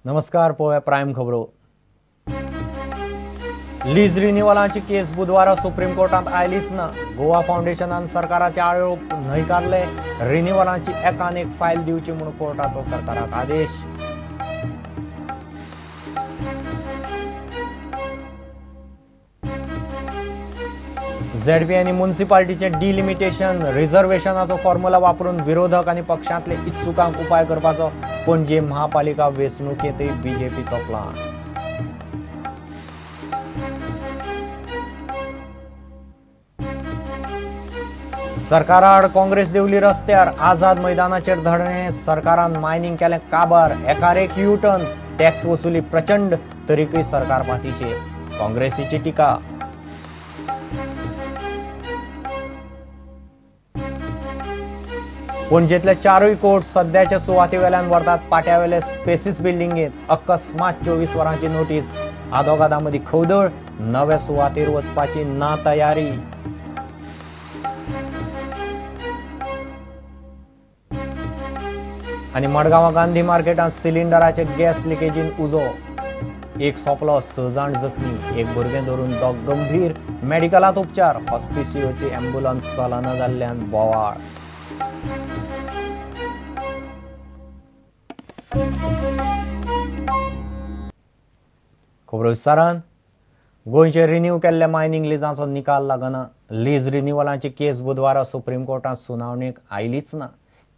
नमस्कार, पळोवया प्रायम खबरो. लीज रिन्युअलाची केस बुधवारा सुप्रीम कोर्टात आयलीच ना. गोवा फाउंडेशनान सरकाराचे आरोप न्हयकारले. रिन्युअलाची एकान एक फायल दिवची म्हूण कोर्टाचो सरकाराक आदेश. झेडपी आनी म्युनिसिपालिटीचे डिलिमिटेशन रिझर्वेशनाचो फॉर्म्युला वापरून विरोधक आनी पक्षांतले इत्सुकांक उपाय करपाचो पणजे महापालिका वेंचणुकेंतय बीजेपीचो प्लान. सरकाराआड काँग्रेस देवली रस्त्यार. आझाद मैदानाचेर धरणे. सरकारान मायनिंग केलें काबार. एकार एक यू टर्न. टॅक्स वसुली प्रचंड, तरीकय सरकार पातीशेर. काँग्रेसीची टिका. पणजेंतले चारूय कोर्ट सद्याच्या सुवातेवेल्यान व्हरतात पाट्यावेले स्पेसीस बिल्डिंगेंत. अकस्मात 24 वरांची नोटीस. आदोगादां मदीं खवदळ. नवे सुवातेर वचपाची ना तयारी. आनी मडगांवां गांधी मार्केटांत सिलिंडराचे गॅस लिकेजीन उजो. एक सोंपलो, 6 जाण जखमी. एक भुरगें धरून 2 गंभीर. मेडिकलांत उपचार. हॉस्पिसियोची ॲम्ब्युलन्स चलना जाल्ल्यान बोवाळ. खबरो विस्तारान. गोंयचे रिन्यू केल्ल्या मायनिंग लिजांचो निकाल लागना. लीज रिन्युअलाची केस बुधवारा सुप्रीम कोर्टांत सुनावणेक आयलीच ना.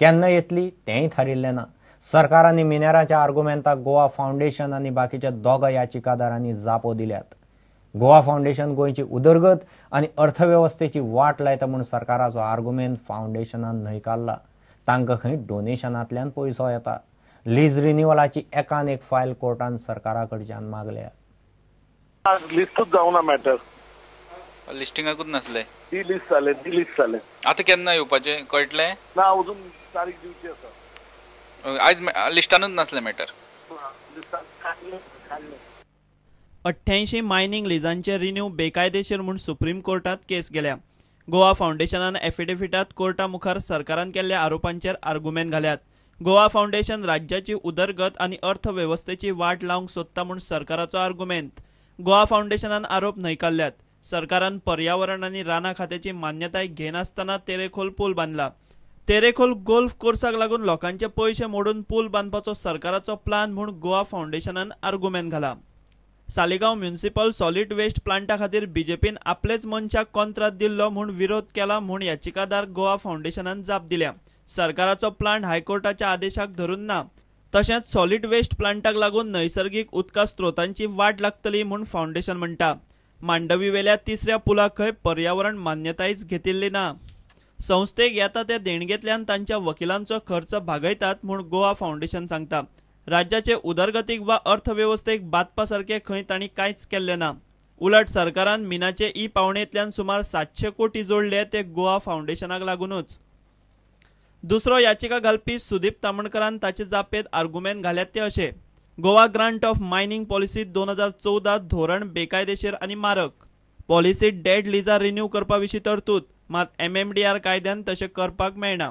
केन्ना येतली तेंय थारिल्लें ना. सरकार आनी मिनेराच्या आर्गुमेंताक गोवा फाउंडेशन आनी बाकीच्या दोगा याचिकादारांनी जापो दिल्यात. गोवा फाउंडेशन गोंयची उदरगत आनी अर्थवेवस्थेची वाट लायता म्हूण सरकाराचो आर्गुमेंत फाउंडेशनान न्हयकारला. तांकां खंय डोनेशनांतल्यान पयसो येता. लीज रिन्युअलाची एकान एक फायल कोर्टान सरकारा कडच्यान मागल्या. लिस्टूच जावना मॅटर. लिस्टिंगाकूच नसले. डिलिस्ट जालें, डिलिस्ट जालें. आतां केन्ना येवपाचें कळटलें? ना, अजून तारीख दिवची आसा. आयज लिस्टानूच नसलें मॅटर. 88 मायनिंग लिजांचे रिन्यू बेकायदेशीर म्हूण सुप्रीम कोर्टात केस गेल्या. गोवा फाउंडेशनान एफिडेविटात कोर्टा मुखार सरकारान केल्ल्या आरोपांचेर आर्गुमेंत घाल्यात. गोवा फाउंडेशन राज्याची उदरगत आनी अर्थवेवस्थेची वाट लावंक सोदता म्हूण सरकाराचो आर्गुमेंत. गोवा फाउंडेशनान आरोप न्हयकारल्यात. सरकारान पर्यावरण आनी रानां खात्याची मान्यताय घेनासतना तेरेखोल पूल बांदला. तेरेखोल गोल्फ कोर्साक लागून लोकांचे पयशे मोडून पूल बांदपाचो सरकाराचो प्लान म्हूण गोवा फाउंडेशनान आर्गुमेंत घाला. सालिगांव म्युनिसिपल सॉलिड वेस्ट प्लांटा खातीर बीजेपीन आपलेच मनशाक कॉन्त्रात दिल्लो म्हूण विरोध केला म्हूण याचिकादार गोवा फाउंडेशनान जाप दिल्या. सरकाराचो प्लांट हायकोर्टाच्या आदेशाक धरून ना. तशेंच सॉलिड वेस्ट प्लांटाक लागून नैसर्गिक उदका स्त्रोतांची वाट लागतली म्हूण फाउंडेशन म्हणटा. मांडवीवेल्या तिसऱ्या पुलाकय पर्यावरण मान्यतायच घेतिल्ली ना. संस्थेक येता त्या देणगेंतल्यान तांच्या वकिलांचो खर्च भागयतात म्हूण गोवा फाउंडेशन सांगता. राज्याचे उदरगतीक वा अर्थवेवस्थेक बादपा सारकें खंय तांणी कांयच केल्लें ना. उलट सरकारान मिनाचे ई पावणेंतल्यान सुमार 700 कोटी जोडले ते गोवा फाउंडेशनाक लागूनच. दुसरो याचिका घालपी सुदीप तामणकरान ताचे जापेंत आर्गुमेंत घाल्यात ते अशे: Goa grant of mining policy 2014 धोरण बेकायदेशीर आनी मारक. पॉलिसीत डेड लिजा रिन्यू करपा विशीं तरतूद, मात MMDR कायद्यान तशें करपाक मेळना.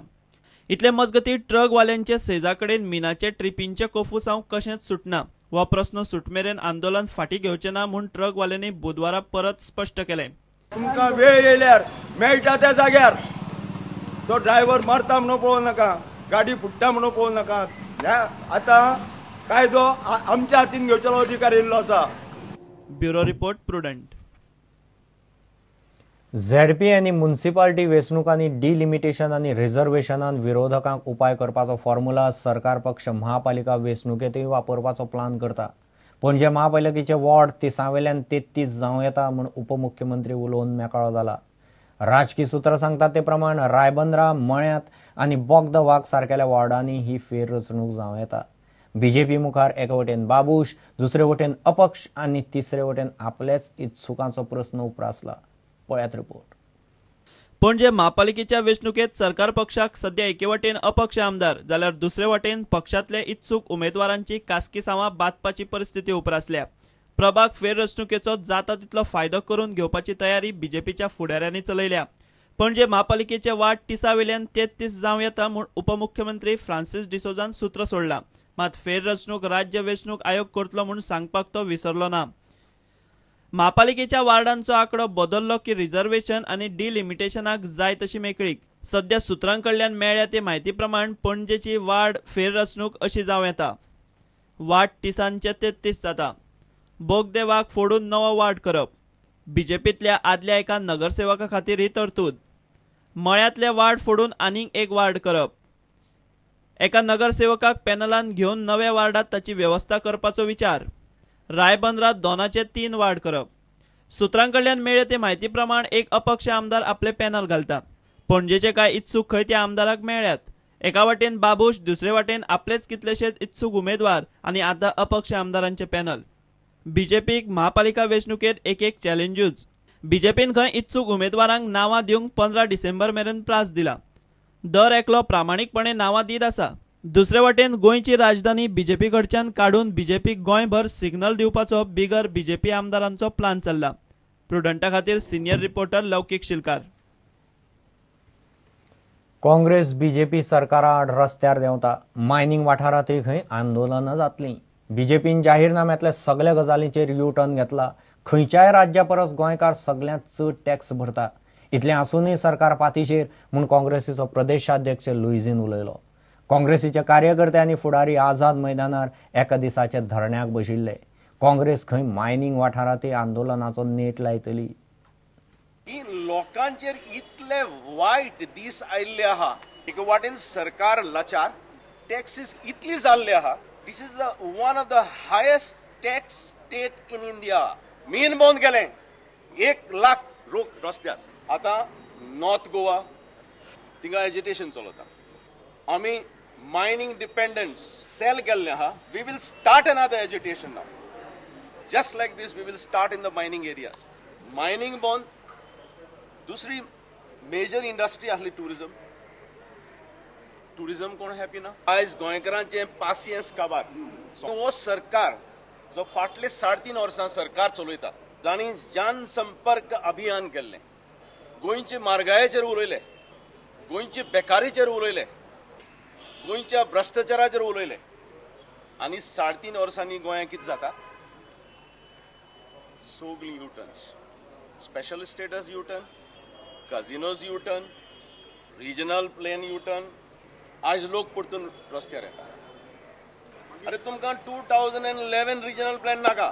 इतले मजगतीं ट्रकवाल्यांचे सेजा कडेन मिनाचे ट्रिपींचे कोफुसांव कशेंच सुटना. हो प्रस्न सुटमेरेन आंदोलन फाटीं घेवचें ना म्हूण ट्रकवाल्यांनी बुधवारा परत स्पश्ट केलें. तुमकां वेळ येयल्यार मेळटा त्या जाग्यार तो ड्रायव्हर मरता म्हणून पळोवं नाका, गाडी फुट्टा म्हणून पळोवं नाका. आतां कायदो आमच्या हातीन घेवचेलो अधिकार येयल्लो आसा. Bureau report, Prudent. ZP आनी म्युनिसिपालिटी वेंचणुकांनी डिलिमिटेशन आनी रिझर्वेशनान विरोधकांक उपाय करपाचो फॉर्म्युला सरकार पक्ष महापालिका वेंचणुकेंतय वापरपाचो प्लान करता. पणजे महापालिकेचे वॉर्ड 30 वेल्यान 33 जावं येता म्हूण उपमुख्यमंत्री उलोवन मेकळो जाला. राजकी सुत्रां सांगतात ते प्रमाण रायबंद्रा, मळ्यांत आनी बोगद वाग सारकेल्या वॉर्डांनी ही फेररचणूक जावं येता. बीजेपी मुखार एके वटेन बाबूश, दुसरे वटेन अपक्ष आनी तिसरे वटेन आपलेच इत्सुकांचो प्रस्न उप्रासला. पळयात रिपोर्ट. पणजे महापालिकेच्या वेंचणुकेत सरकार पक्षाक सध्या एके वटेन अपक्ष आमदार जाल्यार दुसरे वटेन पक्षांतले इत्सूक उमेदवारांची कासकिसांवां बादपाची परिस्थिती उप्रासल्या. प्रभाग फेररचणुकेचो जाता तितलो फायदो करून घेवपाची तयारी बीजेपीच्या फुडाऱ्यांनी चलयल्या. पणजे महापालिकेचे वार्ड 30 वेल्यान 33 जावं येता म्हूण उपमुख्यमंत्री फ्रांसीस डिसोजान सूत्र सोडलां. मात फेररचणूक राज्य वेंचणूक आयोग करतलो म्हूण सांगपाक तो विसरलो ना. म्हापालिकेच्या वार्डांचो आंकडो बदल्लो की रिझर्वेशन आनी डिलिमिटेशनाक जाय तशी मेकळीक. सध्या सुत्रां कडल्यान मेळ्ळ्या ते म्हायती प्रमाण पणजेची वार्ड फेररचणूक अशी जावं येता. वार्ड 30चे 33 जाता. बोगदेवाक फोडून नवो वार्ड करप. बीजेपींतल्या आदल्या एका नगरसेवका खातीर ही तरतूद. मळ्यांतले वार्ड फोडून आनीक एक वार्ड करप. एका नगरसेवकाक पॅनलान घेवन नव्या वार्डात ताची वेवस्था करपाचो विचार. रायबंदरात 2चे 3 वार्ड करप. सुत्रां कडल्यान मेळ्ळे ते म्हायती प्रमाण एक अपक्ष आमदार आपले पॅनल घालता. पणजेचे कांय इत्सूक खंय त्या आमदाराक मेळ्ळ्यात. एका वाटेन बाबूश, दुसरे वाटेन आपलेच कितलेशेच इत्सूक उमेदवार आनी आतां अपक्ष आमदारांचे पॅनल. बीजेपीक महापालिका वेंचणुकेत एक एक चॅलेंजूच. बीजेपीन खंय इत्सूक उमेदवारांक नांवां दिवंक 15 डिसेंबर मेरेन प्रास दिला. दर एकलो प्रामाणीकपणे नांवां दीत आसा. दुसरे वाटेन गोंयची राजधानी बीजेपी कडच्यान काडून बीजेपीक गोंयभर सिग्नल दिवपाचो बिगर बीजेपी आमदारांचो प्लान चल्ला. प्रुडंटा खातीर senior reporter Laukik Shilkar. Congress BJP सरकारा आड रस्त्यार देंवता. मायनिंग वाठारांतय खंय आंदोलनां जातलीं. बीजेपीन जाहीरनाम्यांतल्या सगल्या गजालींचेर यू टर्न घेतला. खंयच्याय राज्या परस गोंयकार सगल्यांत चड टॅक्स भरता. इतलें आसूनय सरकार पातिशेर म्हूण काँग्रेसीचो प्रदेशाध्यक्ष लुईझीन उलयलो. काँग्रेसीचे कार्यकर्ते आनी फुडारी आझाद मैदानार एका दिसाचे धरण्याक बशिल्ले. काँग्रेस खंय मायनिंग वाठारांतय आंदोलनाचो नेट लायतली. लोकांचेर इतले वायट दीस आयिल्ले आहा. एके वाटेन सरकार लाचार, टॅक्सीस इतली जाल्ले आहा. This is the one of the highest tax state in India. Main बंद केलें, 1 लाख रोक रस्त्यार. आतां नॉर्थ गोवा थिंगा एजिटेशन चलता. आमी मायनिंग डिपेंडन्स सेल केल्लें आहा. We will start another agitation now. Just like this we will start in the mining areas. Mining बंद. दुसरी मेजर इंडस्ट्री आसली टुरिजम. टुरिजम कोण हॅपी ना. आयज गोंयकारांचें पासियेंस काबार. हो सरकार जो फाटले 3.5 वर्सां सरकार चलयता, जांणी जनसंपर्क अभियान केल्लें, गोंयचे म्हारगायेचेर उलयले, गोंयचे बेकारीचेर उलयले, गोंयच्या भ्रश्टाचाराचेर उलयले, आनी 3.5 वर्सांनी गोंयांत कितें जाता? सगळीं U turns. Special status U turn, casinos U turn, regional plan U turn. आयज लोक परतून रस्त्यार येता. अरे तुमकां 2011 रिजनल प्लॅन नाका.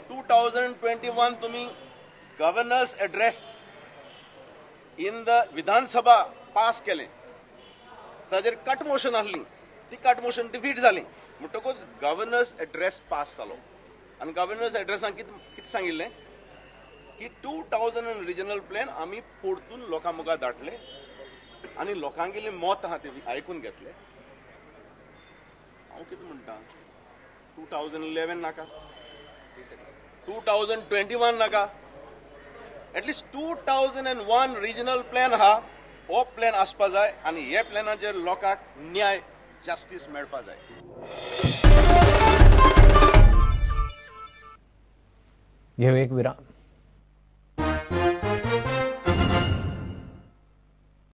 2021 तुमी governor's address in the Vidhan Sabha pass केलें. ताजेर कट मोशन आसली, ती कट मोशन डिफीट जाली. म्हणटकूच गव्हर्नर्स एड्रेस पास जालो. आनी गव्हर्नर्स एड्रेसान कितें सांगिल्लें की 2000 रिजनल प्लॅन आमी परतून लोकां मुखार धाडले आनी लोकांगेलें मत आहा तें आयकून घेतलें. हांव कितें म्हणटा, 2011 नाका, 2021 नाका, एटलिस्ट 2001 रिजनल प्लॅन आहा, हो प्लॅन आसपा जाय आनी हे प्लॅनाचेर लोकांक न्याय जास्तीस मेळपा जाय. घेऊ एक विराम.